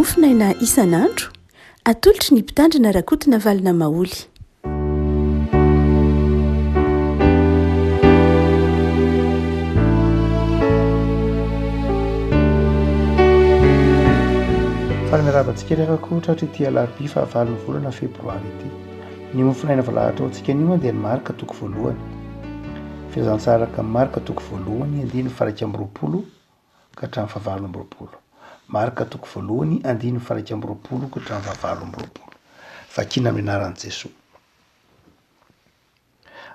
Mofonaina isan'andro, atolotry ny Mpitandrina Rakotonavalona Maholy. Faly miarahaba antsika ry havako tratry ity alarobia fahavalon'ny volana febroary ity. Ny mofonaina voalahatra ho antsika anio dia ny Marka toko voalohany. Filazantsara araka ny Marka toko voalohany andininy faha 21 ka hatramin'ny fahavalo 28. Marka toko voalohany andininy faha 21 ka hatramin'ny fahavalo 28. Vakina amin'ny anaran'i Jesoa.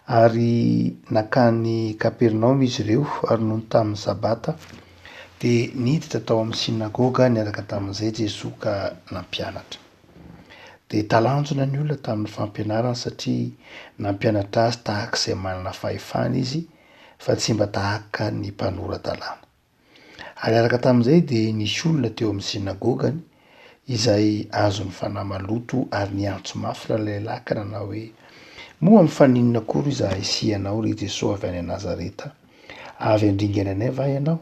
Ary nankany Kapernaomy izy ireo, ary nony tamin'ny Sabata, dia niditra tao amin'ny synagoga niaraka tamin'izay Jesoa ka nampianatra. Dia talanjona ny olona tamin'ny fampianarany satria nampianatra azy tahaka izay manana fahefana izy, fa tsy mba tahaka ny mpanora-dalàna. Ary araka tamin'izay dia nisy olona teo amin'ny synagogany izay azon'ny fanahy maloto ary niantso mafy ralehilahy ka nanao hoe, Moa mifaninona akory izahay sy ianao, ry Jesoa avy any Nazareta? Avy handringana anay va ianao?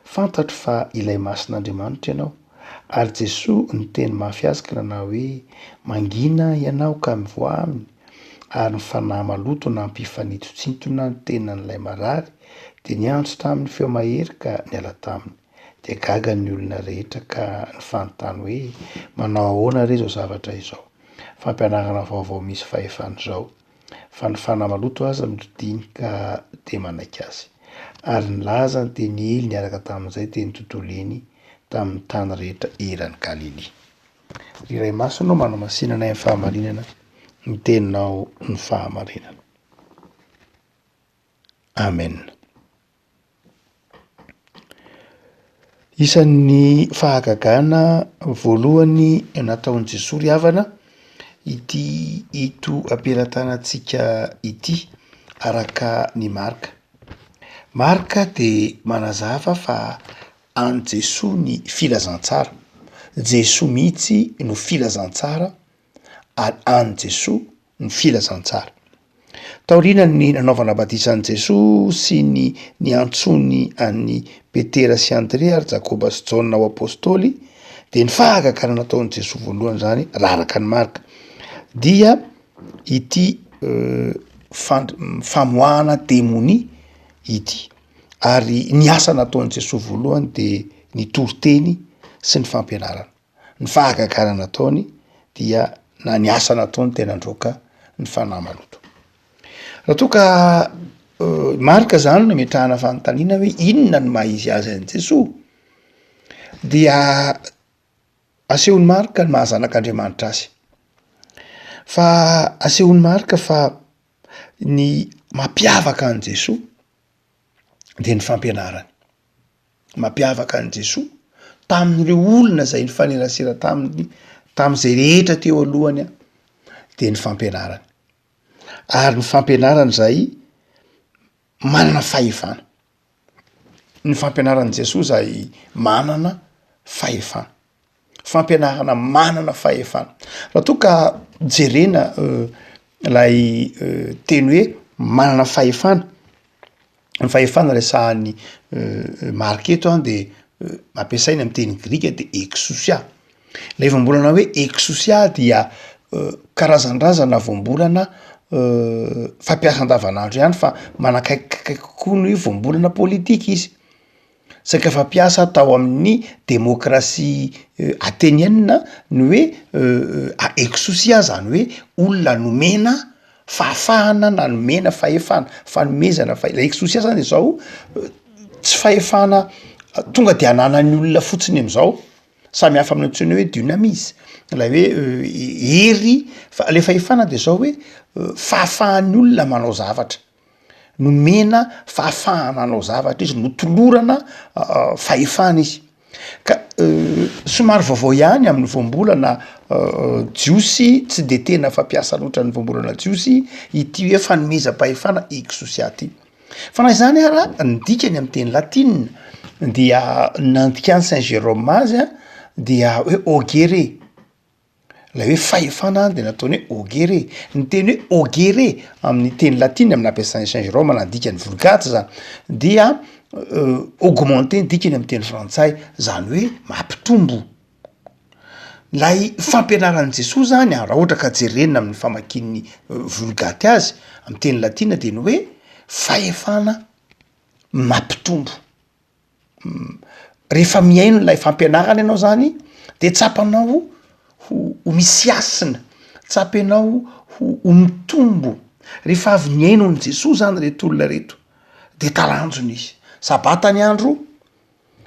Fantatro fa ilay Masin'Andriamanitra ianao. Ary Jesoa niteny mafy azy ka nanao hoe, Mangina ianao ka mivoaha aminy. Ary ny fanahy maloto nampifanitsotsintona ny tenan'ilay marary, dia niantso tamin'ny feo mahery ka niala taminy. Dia gaga ny olona rehetra ka nifanontany hoe, Manao ahoana re izao zavatra izao? Fampianarana vaovao misy fahefana izao. Fa ny fanahy maloto aza nodidiny ka dia manaiky azy. Ary nilaza ny teny Ely niaraka tamin'izay teny tontolo iny tamin'ny tany rehetra eran'i Galilia. Ry Ray Masina ô, manamasina anay amin'ny fahamarinana, ny teninao no fahamarinana. Amen. Isan'ny fahagagana voalohany nataon'i Jesoa ry havana ity ito am-pelatanantsika ity araka ny Marka. Marka dia manazava fa an'i Jesoa ny filazantsara. Jesoa mihitsy no filazantsara ary an'i Jesoa ny filazantsara. Taorian'ny nanaovana batisa an'i Jesoa sy ny niantsoany an'i Petera sy Andrea ary Jakoba sy Jaona ho apôstôly dia ny fahagagana nataon'i Jesoa voalohany izany raha araka ny Marka dia ity famoahana demonia ity. Ary ny asa nataon'i Jesoa voalohany dia ny toriteny sy ny fampianarana. Ny fahagagana nataony dia na ny asa nataony dia nandroaka ny fanahy maloto. Raha toa ka Marka zany no ametrahana fanontaniana hoe inona no maha izy azy an'i Jesoa dia asehon'i Marka ny maha zanak'Andriamanitra azy. Fa asehon'i Marka fa ny mampiavaka an'i Jesoa dia ny fampianarany. Mampiavaka an'i Jesoa tamin'ireo olona izay nifanerasera taminy, tamin'izay rehetra teo alohany dia ny fampianarany. Ary ny fampianarany izay manana fahefana. Ny fampianaran'i Jesoa izay manana fahefana. Fampianarana manana fahefana. Raha toa ka jerena ilay teny hoe manana fahefana, ny fahefana resahan'i Marc eto an de ampiasaina amin'ny teny grika de exousia. Ilay voambolana hoe exousia dia karazandrazana voambolana fampiasa andavanandro ihany fa manakaikikaiky kokoa ny voambolana politika izy. Saika fampiasa tao amin'ny demokrasia ateniana ny hoe exousia zany hoe olona nomena fahafahana na nomena fahefana, fanomezana fahe- le exousia zany de zao tsy fahefana tonga de ananan'ny olona fotsiny am'zao, samy hafa amin'ny antsoina hoe dynamis, ilay hoe hery fa le fahefana de zao hoe fahafahan'ny olona manao zavatra. Nomena fahafahana hanao zavatra izy, notolorana fahefana izy. Ka somary vaovao ihany amin'ny voambolana jiosy, tsy de tena fampiasa loatra ny voambolana jiosy ity hoe fanomezam-pahefana exousia ty. Fa na izany ara ny dikany amy teny latina dia nandikan'i saint Jérôme azy a dia hoe augere. Ilay hoe fahefana dia nataony hoe augere. Ny teny hoe augere amin'ny teny latina amin'ny nampiasain'i Saint Jérôme nandika ny Vulgate zany dia augmenter ny dikany amin'ny teny frantsay, zany hoe mampitombo. Ilay fampianaran'i Jesoa zany an, raha ohatra ka jerena amin'ny famakian'ny Vulgate azy amin'ny teny latina dia ny hoe fahefana mampitombo. Rehefa mihaino ilay fampianarana ianao zany de tsapanao ho ho misy hasina, tsapanao ho ho mitombo. Rehefa avy nihaino an'i Jesoa zany reto olona reto de talanjona izy, sabata ny andro,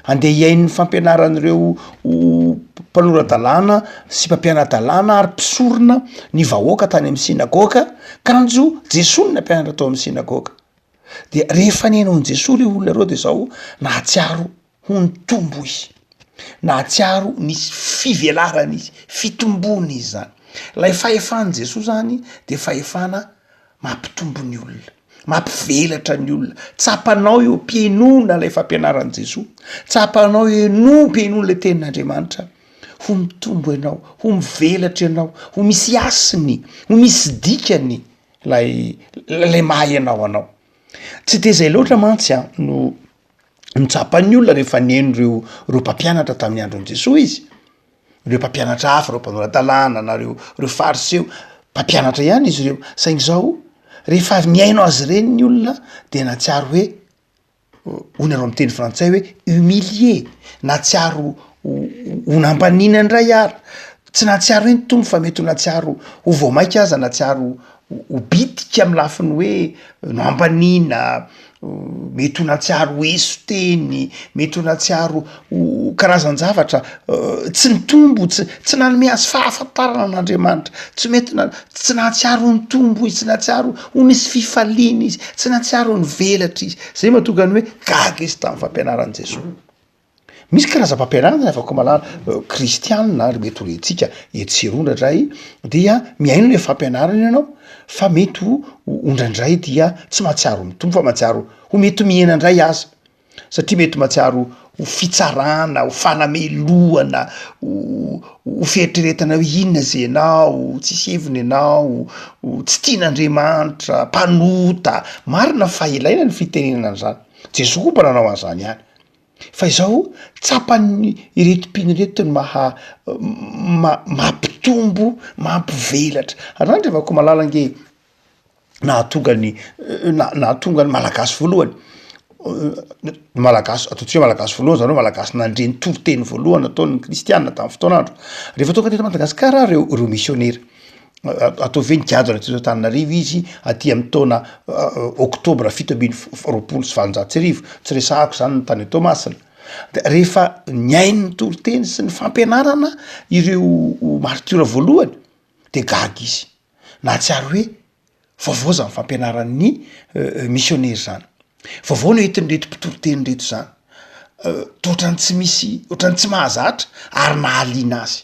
Andeha hihaino ny fampianaran'ireo mpanora-dalàna sy mpampiana-dalàna ary mpisorona ny vahoaka tany amin'ny synagoga, kanjo Jesoa no nampianatra tao amin'ny synagoga. Dia rehefa nihaino an'i Jesoa ireo olona ireo de zao nahatsiaro ho nitombo izy, nahatsiaro nisy fivelarana izy, fitomboana izy zany. Ilay fahefan'i Jesoa zany de fahefana mampitombo ny olona, mampivelatra ny olona, tsapanao eo am-pihainoana ilay fampianaran'i Jesoa, tsapanao eo am-pihainoana ilay tenin'Andriamanitra, ho mitombo ianao, ho mivelatra ianao, ho misy hasiny, ho misy dikany ilay ilay maha ianao anao. Tsy de zay loatra mantsy an no notsapan'ny olona rehefa nihaino ireo ireo mpampianatra tamin'ny andron'i Jesoa izy. Ireo mpampianatra hafa, ireo mpanora-dalàna na ireo ireo fariseo, mpampianatra ihany izy ireo, saingy zao rehefa avy nihaino azy ireny ny olona de nahatsiaro hoe hoy nareo amy teny frantsay hoe humilié, nahatsiaro ho ho nampanina indray ary, tsy nahatsiaro hoe nitombo fa mety ho nahatsiaro ho vao maika aza nahatsiaro ho bitika amy lafiny hoe nohambanina, mety ho nahatsiaro ho eso teny, mety ho nahatsiaro ho karazan-javatra tsy nitombo, tsy tsy nanome azy fahafantarana an'Andriamanitra, tsy mety na- tsy nahatsiaro ho nitombo izy, tsy nahatsiaro ho nisy fifaliana izy, tsy nahatsiaro ho nivelatra izy, zay mahatonga ny hoe gaga izy tamin'ny fampianaran'i Jesoa. Misy karazam-pampianarana ry havako malala, kristianina ary mety ho rentsika etsy sy eroa indraindray dia mihaino le fampianarana ianao fa mety ho indraindray dia tsy mahatsiaro mitombo fa mahatsiaro ho mety mihena indray aza satria mety mahatsiaro ho fitsarana, ho fanamelohana, ho ho fieritreretana hoe inona ze ianao, tsisy heviny ianao, tsy tian'Andriamanitra, mpanota, marina fa ilaina ny fitenenana an'izany, Jesoa koa mba nanao an'izany ihany. Fa izao, tsapan'ny ireto mpino ireto ny maha mampitombo, mampivelatra. Ary zany ry havako malala ange nahatonga ny nahatonga ny malagasy voalohany, ny malagasy ataontsika hoe malagasy voalohany zany hoe malagasy nandre ny toriteny voalohany nataon'ny kristiana tamin'ny fotoan'andro. Rehefa tonga teto Madagasikara reo ireo misionera, Ataovy hoe nigadona teto Antananarivo izy aty amin'ny taona oktobra 1827, tsy resahako zany ny tany Toamasina, de rehefa nihaino ny toriteny sy ny fampianarana ireo maritiora voalohany de gaga izy, nahatsiaro hoe vaovao zany fampianaran'ny misionera zany, vaovao no entin'ireto mpitoriteny reto zany, toa ohatran'ny tsy misy, ohatran'ny tsy mahazatra ary nahaliana azy.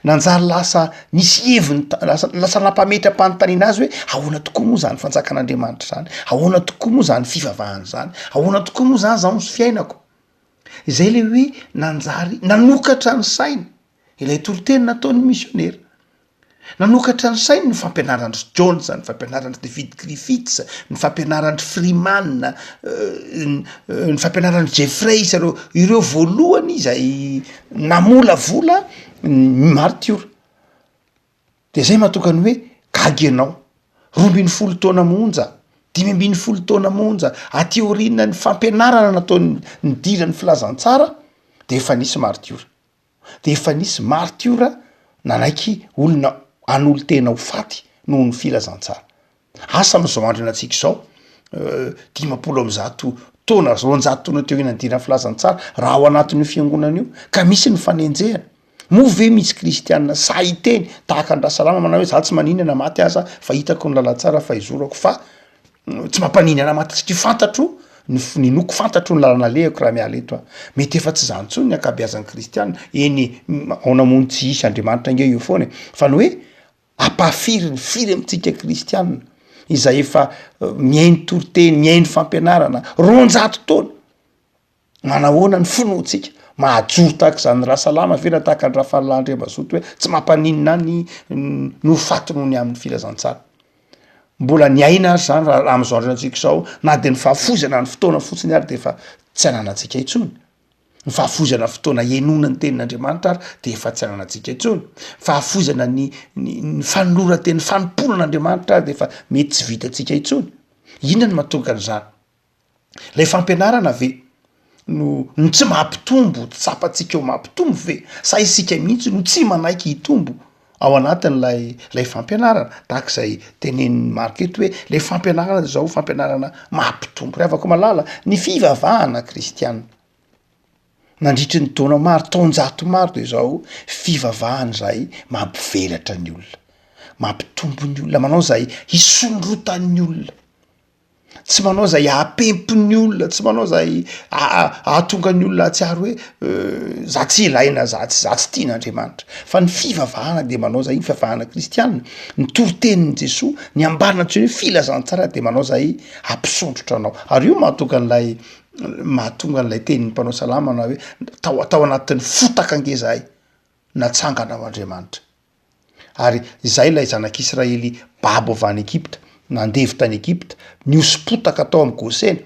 Nanjary lasa nisy heviny ta- lasa lasa nampametra-panontaniana azy hoe ahoana tokoa moa zany fanjakan'Andriamanitra zany? Ahoana tokoa moa zany fivavahana zany? Ahoana tokoa moa zany zao ny fiainako? Izay le hoe nanjary nanokatra ny sainy ilay toriteny nataon'ny misionera. Nanokatra ny sainy ny fampianaran-dry Jones, ny fampianaran-dry David Griffiths, ny fampianaran-dry Freeman, ny fampianaran-dry Jeffreys, ireo ireo voalohany izay Namolavola ny maritiora. De zay mahatonga ny hoe gaga ianao, 12 taona monja, 15 taona monja aty aoriana ny fampianarana nataon'ny nidiran'ny filazantsara de efa nisy maritiora, de efa nisy maritiora nanaiky olona hanolo-tena ho faty noho ny filazantsara. Asa amin'izao andro iainantsika izao, 150 taona, 200 taona teo aorianan'ny filazantsara, raha ao anatin'io fiangonana io ka misy ny fanenjehana, moa ve misy kristiana sahy hiteny tahaka an-dRasalama manao hoe za tsy maninona na maty aza fa hitako ny lalantsara fa hizorako fa tsy mampaninona ahy maty satria fantatro ny f- ninoako, fantatro ny lalana alehako raha miala eto aho. Mety efa tsy zany intsony ny ankabeazan'ny kristiana, eny e, aona moa no tsy hisy, Andriamanitra ange eo foana e, fa ny hoe Ampahafiriny firy amintsika kristiana izay efa mihaino toriteny, mihaino fampianarana 200 taona, manahoana ny finoantsika? Mahajoro tahaka izany Rasalama ve na tahaka an'i Rafalilahy Andriamazoto hoe tsy mampaninona ahy ny ny ho faty noho ny amin'ny filazantsara? Mbola niaina ary izany raha amin'izao androntsika izao na dia ny fahafoizana ny fotoana fotsiny ary dia efa tsy ananantsika intsony. Ny fahafoizana fotoana henoana ny tenin'Andriamanitra ary dia efa tsy ananantsika intsony. Fahafoizana ny ny ny fanoloran-teny fanompoana an'Andriamanitra ary dia efa mety tsy vitantsika intsony. Inona no mahatonga an'izany? Ilay fampianarana ve no no tsy mampitombo, tsapantsika ho mampitombo ve sa isika mihitsy no tsy manaiky hitombo ao anatin'ilay lay fampianarana? Tahaka izay tenenin'i Marc eto hoe le fampianarana dia zao fampianarana mampitombo. Ry havako malala, ny fivavahana kristiana nandritry ny taona maro, taonjato maro dia zao fivavahana izay mampivelatra ny olona, mampitombo ny olona, manao izay hisondrotan'ny olona. Tsy manao izay hahapempo ny olona, tsy manao izay hahatonga ny olona hahatsiaro hoe za tsy ilaina, za tsy za tsy tian'Andriamanitra. Fa ny fivavahana de manao zay, ny fivavahana kristianina, ny toritenin'i Jesoa, ny ambarana antsoina hoe filazantsara de manao zay hampisondrotra anao. Ary io mahatonga an'ilay mahatonga an'ilay tenin'ny mpanao salamo manao hoe tao tao anatin'ny fotaka ange zahay natsangana ho Andriamanitra. Ary izay ilay zanak'Israely babo avy any Egypta, nandevo tany Egypta, nihosom-potaka tao amin'i Gosena,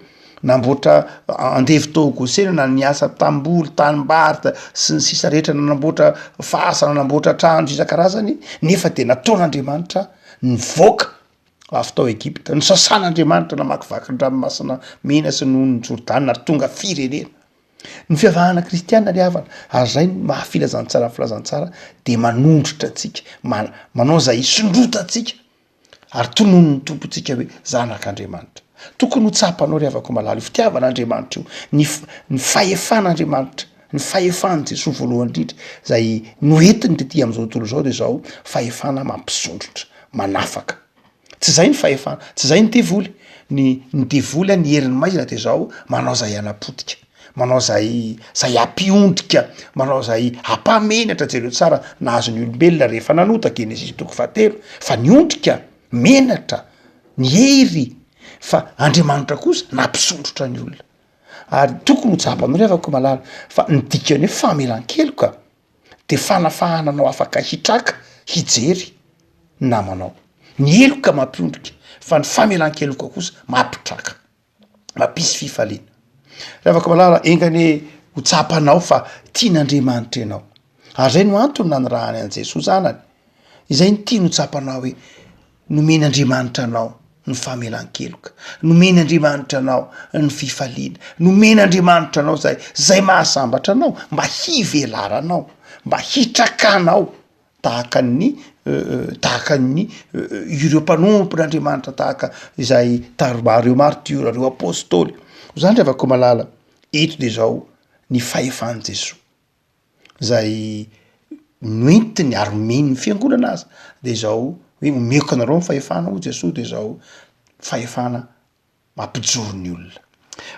namboatra andevo tao Gosena, na niasa tamboly, tanimbary, sy ny sisa rehetra, nanamboatra fasana, nanamboatra trano isan-karazany, nefa dia nataon'Andriamanitra nivoaka avy tao Egypta, nosasan'Andriamanitra namakivaky ny ranomasina mena sy ny onin'i Jordana ary tonga firenena. Ny fivavahana kristiana ry havana, ary izay no maha filazantsara ny filazantsara dia manondrotra antsika, manao izay hisondrota antsika ary tononin'ny Tompontsika hoe zanak'Andriamanitra. Tokony ho tsapanao ry havako malala io fitiavan'Andriamanitra io, ny ny fahefan'Andriamanitra, ny fahefan'i Jesoa voalohany indrindra izay noentiny tety amin'izao tontolo izao dia izao fahefana mampisondrotra, manafaka. Tsy zay ny fahefana, tsy zay ny devoly, ny ny devoly an ny herin'ny maizina de zao manao zay hanapotika, manao zay zay hampiondrika, manao zay hampamenatra, jereo tsara nahazo ny olombelona rehefa nanota, genesisy toko fahatelo, fa niondrika, menatra, niery, fa Andriamanitra kosa nampisondrotra ny olona, ary tokony ho tsapanao ry havako malala fa ny dikan'ny hoe famelan-keloka de fanafahana anao afaka hitraka hijery ny namanao. Ny heloka mampiondrika fa ny famelan-keloka kosa mampitraka, mampisy fifaliana. Ry havako malala, enga anie ho tsapanao fa tian'Andriamanitra ianao. Ary zay no antony nanirahany an'i Jesoa zanany. Izay no tiany ho tsapanao hoe Nomen'Andriamanitra anao ny famelan-keloka, nomen'Andriamanitra anao ny fifaliana, nomen'Andriamanitra anao zay zay mahasambatra anao mba hivelaranao, mba hitrakanao tahaka ny tahaka ny ireo mpanompon'Andriamanitra tahaka izay taromba ireo martiora, ireo apôstôly. Zany ry havako malala, eto de zao ny fahefan'i Jesoa. zay noentiny ary omeny ny fiangonana aza de zao hoe omeko anareo ny fahefana hoy Jesoa de zao fahefana mampijoro ny olona.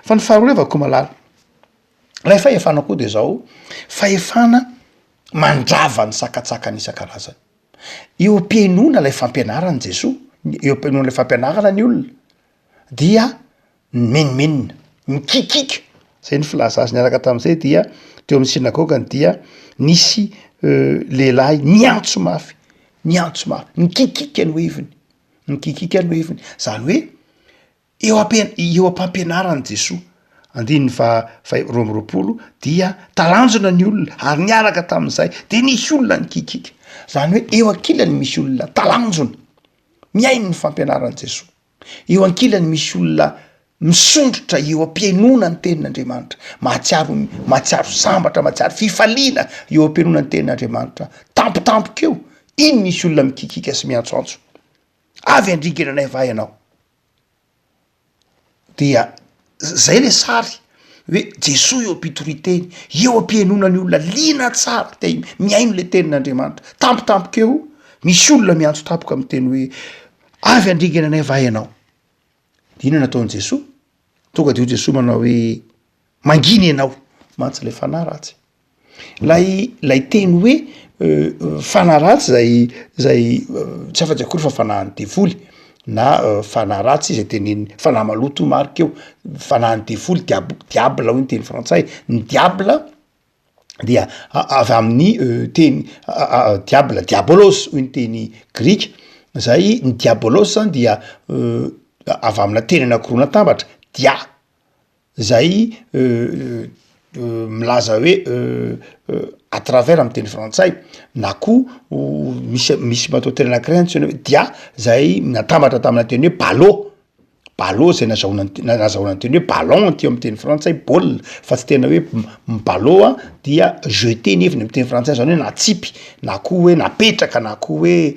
Fa ny faharoa revako malala, lay fahefana koa de zao fahefana mandrava ny sakatsakany isan-karazany. Eo am-pihainoana lay fampianaran'i Jesoa, eo am-pihainoana lay fampianarana ny olona dia Nimenomenona, nikikiaka, zay ny filaza azy niaraka tamin'izay dia teo amin'ny synagogany dia nisy lehilahy niantso mafy, niantso mafy, nikikiaka no heviny, nikikiaka no heviny, zany hoe eo ampian- eo am-pampianaran'i Jesoa, andininy faha faha 22 dia talanjona ny olona ary niaraka tamin'izay de nisy olona nikikiaka, zany hoe eo ankilany misy olona talanjona mihaino ny fampianaran'i Jesoa. Eo ankilany misy olona misondrotra eo am-pihainoana ny tenin'Andriamanitra, mahatsiaro mahatsiaro sambatra, mahatsiaro fifaliana eo am-pihainoana ny tenin'Andriamanitra. Tampotampoka eo, iny misy olona mikikiaka sy miantsoantso, avy handringana anay va ianao? Dia zay le sary hoe Jesoa eo am-pitorian-teny, eo am-pihainoana ny olona liana tsara te mihaino le tenin'Andriamanitra. Tampotampoka eo, misy olona miantso tampoka miteny hoe Avy handringana anay va ianao? De inona nataon'i Jesoa? Tonga de hoy Jesoa manao hoe, mangina ianao, mantsy ilay fanahy ratsy. Lay lay teny hoe fanahy ratsy zay zay tsy afa-tsy akory fa fanahin'ny devoly na fanahy ratsy zay teneniny, fanahy maloto marika eo, fanahin'ny devoly diab- diable hoy ny teny frantsay, ny diable dia avy amin'ny teny diable, diabolos hoy ny teny grika, zay ny diabolos zany dia avy amina teny anakiroa natambatra, dia zay. milaza hoe à travers amy teny frantsay na koa misy misy matoanteny anakiray antsoina hoe dia zay natambatra tamina teny hoe ballot, ballot zay nazahoana ny nazahoana ny teny hoe ballon aty amy teny frantsay baolina fa tsy tena hoe ballot a dia jeter ny heviny amy teny frantsay zany hoe natsipy na koa hoe napetraka na koa hoe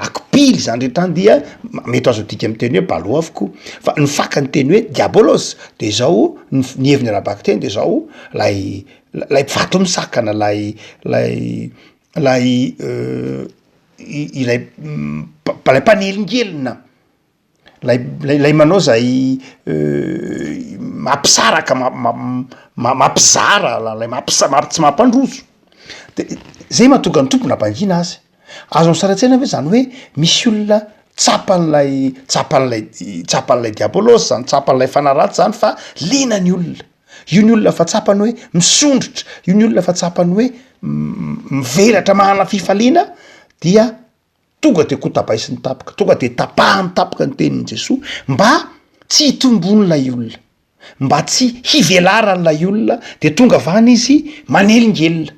akipily zany rehetra zany dia mety azo adika amy teny hoe ballot avokoa, fa ny fakan'ny teny hoe diabolos de zao ny f- ny heviny ara-bakiteny de zao lay lay vato misakana lay lay lay ilay lay mpanelingelina. Lay lay manao zay mampisaraka mampizara lay mampisa- tsy mampandroso de zay mahatonga ny Tompo nampangina azy, azonao sary an-tsaina ve zany hoe misy olona tsapan'lay tsapan'lay tsapan'lay diabolosy zany tsapan'lay fanahy ratsy zany fa liana ny olona, io ny olona fa tsapany hoe misondrotra, io ny olona fa tsapany hoe mivelatra manana fifaliana dia Tonga de kotabaisiny tampoka, tonga de tapahany tampoka ny tenin'i Jesoa mba tsy hitombon'ilay olona, mba tsy hivelaran'ilay olona, de tonga avy any izy manelingelina,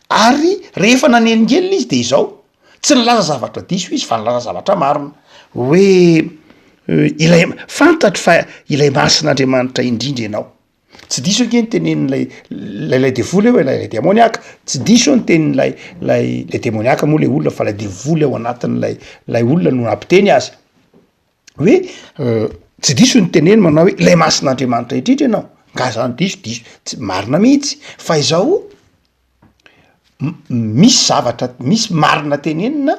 ary rehefa nanelingelina izy de izao, tsy nilaza zavatra diso izy fa nilaza zavatra marina, hoe ilay fantatro fa ilay masin'Andriamanitra indrindra ianao. Tsy diso ange ny tenenin'ilay lay lay devoly eo e, lay demoniaka, tsy diso ny tenin'ilay lay lay demoniaka moa le olona fa lay devoly ao anatin'ilay lay olona no nampiteny azy hoe tsy diso ny teneny manao hoe lay masin'Andriamanitra indrindra ianao, nga zany diso, diso, tsy marina mihitsy fa izao Misy zavatra, misy marina tenenina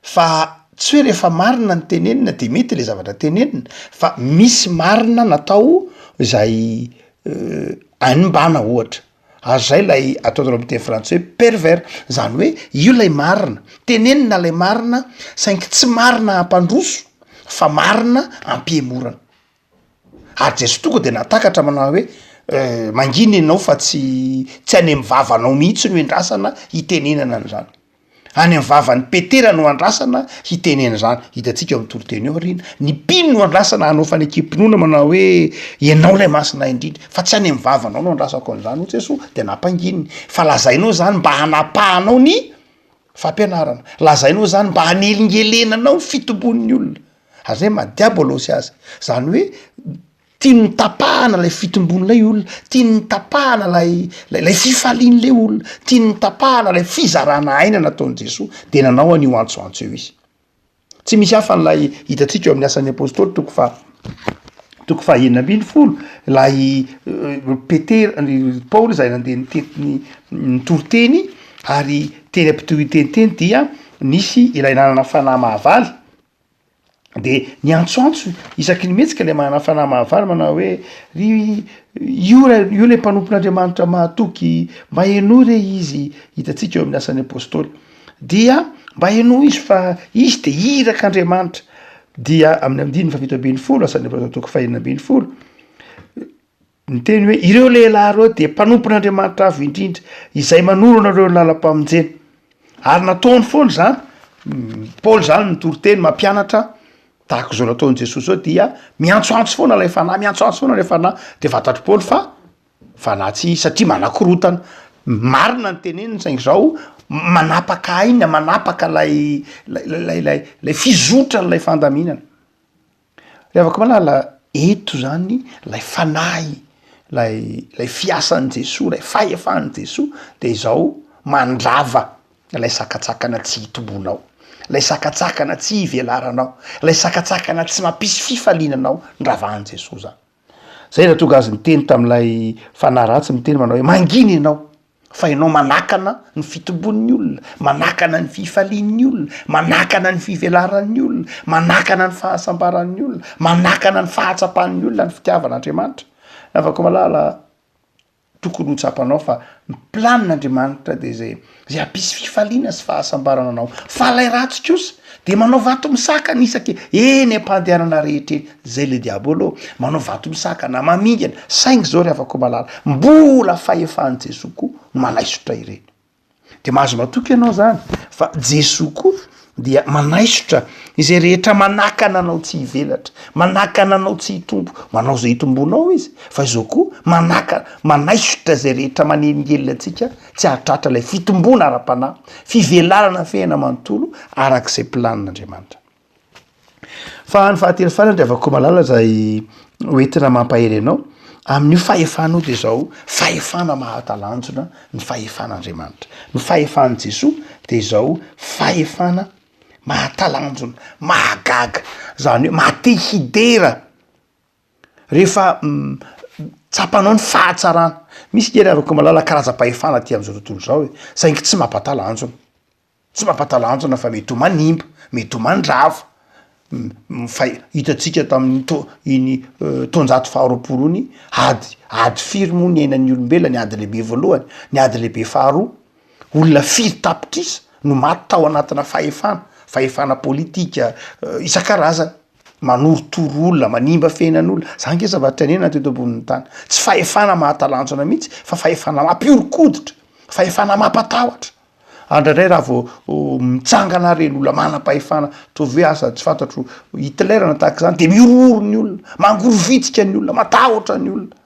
fa tsy hoe rehefa marina ny tenenina de mety le zavatra tenenina fa misy marina natao zay animbana ohatra, ary zay lay ataonareo amy teny frantsay hoe pervers, zany hoe io lay marina, tenenina lay marina saingy tsy marina hampandroso fa marina ampihemorana. Ary Jesoa tonga de nahatakatra manao hoe mangina ianao fa tsy tsy any amy vavanao mihitsy no endrasana hitenenana an'izany, any amy vavan'i Petera no andrasana hitenena izany, hitantsika eo amy toriteny eo aoriana, ny mpino no andrasana hanao fanekem-pinoana manao hoe ianao lay masina indrindra fa tsy any amy vavanao no andrasako an'izany hoy Jesoa de nampangininy fa lazainao zany mba hanapahanao ny fampianarana, lazainao zany mba hanelingelenanao ny fitombon'ny olona. Ary zay maha diabolosy azy, zany hoe tiany tapahana lay fitombon'ilay olona, tiany tapahana lay lay fifalian'le olona, tiany tapahana lay fizarana aina nataon'i Jesoa, de nanao an'io antsoantso io izy. Tsy misy hafa an'ilay hitantsika eo amin'ny asan'ny apostoly toko faha toko faha 16, ilay Petera, Paoly izay nandeha nitety ny nitory teny ary teny am-pitoriteny teny dia nisy ilay nanana fanahy mahavaly, de niantsoantso isaky ny mihetsika le manana fanahy mahavaly manao hoe ry io ra io le mpanompon'Andriamanitra mahatoky mba henoy re izy, hitantsika eo amin'ny asan'ny apostoly, dia mba henoy izy fa izy de irak'Andriamanitra, dia amin'ny andininy faha-17 asan'ny apostoly toko faha-16, Niteny hoe, Ireo lehilahy ireo dia mpanompon'Andriamanitra Avo Indrindra, izay manoro anareo ny lalam-pamonjena. Ary nataony foana izany. Paoly izany nitory teny, mampianatra, tahaka izao nataon'i Jesosy izao, dia miantsoantso foana ilay fanahy, miantsoantso foana ilay fanahy. Dia fantatr'i Paoly fa fanahy tsy izy, satria manakorontana. Marina ny teneniny, saingy izao manapaka aina, manapaka ilay ilay ilay ilay fizotran'ilay fandaminana. Ry havako malala, eto zany lay fanahy, lay lay fiasan'i Jesoa, lay fahefan'i Jesoa de izao mandrava lay sakatsakana tsy hitombonao, lay sakatsakana tsy hivelaranao, lay sakatsakana tsy mampisy fifaliana anao, ndravahan'i Jesoa zany. Zay nahatonga azy niteny tam'lay fanahy ratsy niteny manao hoe mangina ianao. Fa ianao manakana ny fitombon'ny olona, manakana ny fifalian'ny olona, manakana ny fivelaran'ny olona, manakana ny fahasambaran'ny olona, manakana ny fahatsapan'ny olona ny fitiavan'Andriamanitra. Havako malala, tokony ho tsapanao fa ny planin'Andriamanitra de zay zay hampisy fifaliana sy fahasambarana anao. Fa lay ratsy kosa de manao vato misakana isaky eny am-pandehanana rehetra eny. Zay le diabolo ô, manao vato misakana, mamingana, saingy zao ry havako malala, mbola fahefan'i Jesoa koa no manaisotra ireny. De mahazo matoky ianao zany fa Jesoa koa. dia manaisotra izay rehetra manakana anao tsy hivelatra, manakana anao tsy hitombo, manao izay hitombonao izy, fa izao koa manakana, manaisotra izay rehetra manelingelina antsika tsy hahatratra ilay fitomboana ara-panahy, fivelarana fiainana manontolo araka izay planin'Andriamanitra. Fa ny fahatelo farany ry havako malala izay hoentina mampahery anao amin'io fahefana io dia izao, fahefana mahatalanjona ny fahefan'Andriamanitra. Ny fahefan'i Jesoa dia izao fahefana mahatalanjona, mahagaga, izany hoe maha-te hidera rehefa tsapanao ny fahatsarana. Misy nge ry havako malala karazam-pahefana aty amin'izao tontolo izao e, saingy tsy mampatalanjona. Tsy mampatalanjona fa mety ho manimba, mety ho mandrava. Fa hitantsika tamin'ny tao- iny taonjato faharoapolo iny, ady ady firy moa niainan'ny olombelona, ny ady lehibe voalohany, ny ady lehibe faharoa, olona firy tapitrisa no maty tao anatina fahefana, fahefana politika isan-karazany, manorotoro olona, manimba fiainan'olona, zany nge zavatra niainana teto ambonin'ny tany, tsy fahefana mahatalanjona mihitsy fa fahefana mampihoron-koditra, fahefana mampatahotra. Indraindray raha vao mitsangana ary ireny olona manam-pahefana, ataovy hoe asa tsy fantatro Hitler na tahaka izany, de mihorohoro ny olona, mangorovitsika ny olona, matahotra ny olona.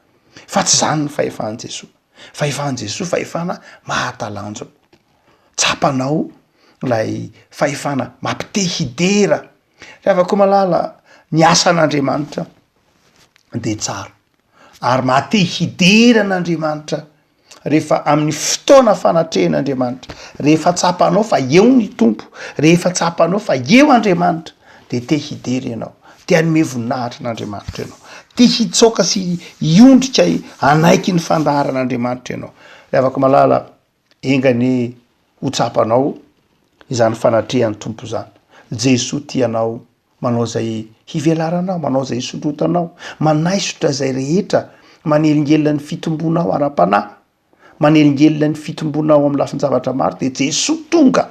Fa tsy izany ny fahefan'i Jesoa. Fahefan'i Jesoa fahefana mahatalanjona. Tsapanao ilay fahefana mampite hidera. Ry havako malala, ny asan'Andriamanitra de tsara ary maha-te hidera an'Andriamanitra rehefa amin'ny fotoana fanatrehan'Andriamanitra, rehefa tsapanao fa eo ny Tompo, rehefa tsapanao fa eo Andriamanitra, de te hidera ianao, te hanome voninahitra an'Andriamanitra ianao, te hitsaoka sy hiondrika hanaiky ny fandaharan'Andriamanitra ianao. Ry havako malala, enga anie ho tsapanao izany fanatrehan'ny Tompo izany. Jesoa tia anao manao izay hivelaranao, manao izay hisondrotanao, manaisotra izay rehetra manelingelina ny fitombonao ara-panahy, manelingelina ny fitombonao amin'ny lafin-javatra maro, dia Jesoa tonga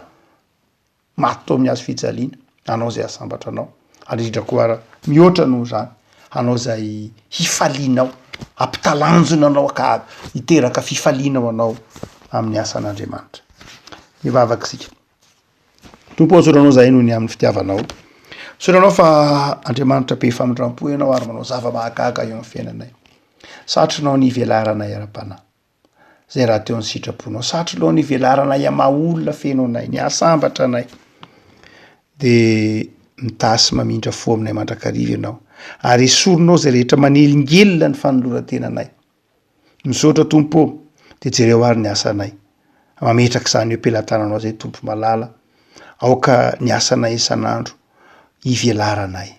maty tao amin'ny hazo fijaliana, hanao izay hahasambatra anao, ary indrindra koa ara mihoatra noho izany, hanao izay hifalianao, hampitalanjona anao ka hiteraka fifaliana ho anao amin'ny asan'Andriamanitra. Hivavaka isika. Tompo ô, misaotra Anao izahay noho ny amin'ny fitiavanao. Misaotra Anao fa Andriamanitra be famindram-po Ianao ary manao zava-mahagaga eo amin'ny fiainanay. Satrinao ny hivelaranay ara-panahy. Izay rahateo ny sitraponao. Satrinao ny hivelaranay amin'ny maha olona feno anay, ny hahasambatra anay. Dia mitaha sy mamindra fo aminay mandrakariva Ianao. Ary esorinao izay rehetra manelingelina ny fanoloran-tenanay. Misaotra Tompo ô, dia jereo ary ny asanay. Mametraka izany eo am-pelatananao izay Tompo malala. Aoka ny asanay isan'andro hivelaranay.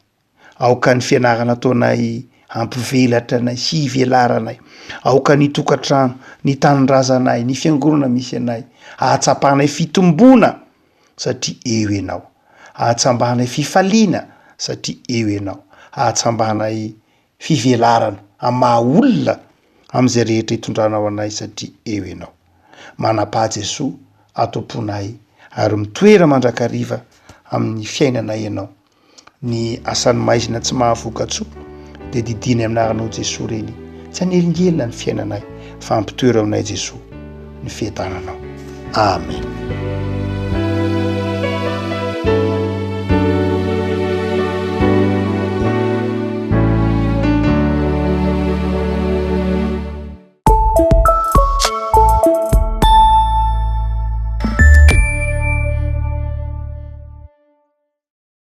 Aoka ny fianarana ataonay hampivelatra anay sy hivelaranay. Aoka ny tokantrano, ny tanindrazanay, ny fiangonana misy anay, hahatsapanay fitomboana satria eo Ianao. Hahatsambanay fifaliana satria eo Ianao. Hahatsambanay fivelarana amin'ny maha olona amin'izay rehetra itondranao anay satria eo ianao. Manapaha Jesoa ato am-ponay ary mitoera mandrakariva amin'ny fiainanay ianao. Ny asan'ny maizina tsy mahavoka-tsoa dia didiany amin'ny anaranao Jesoa reny tsy hanelingelina ny fiainanay fa ampitoero aminay Jesoa ny fiadananao. Amen.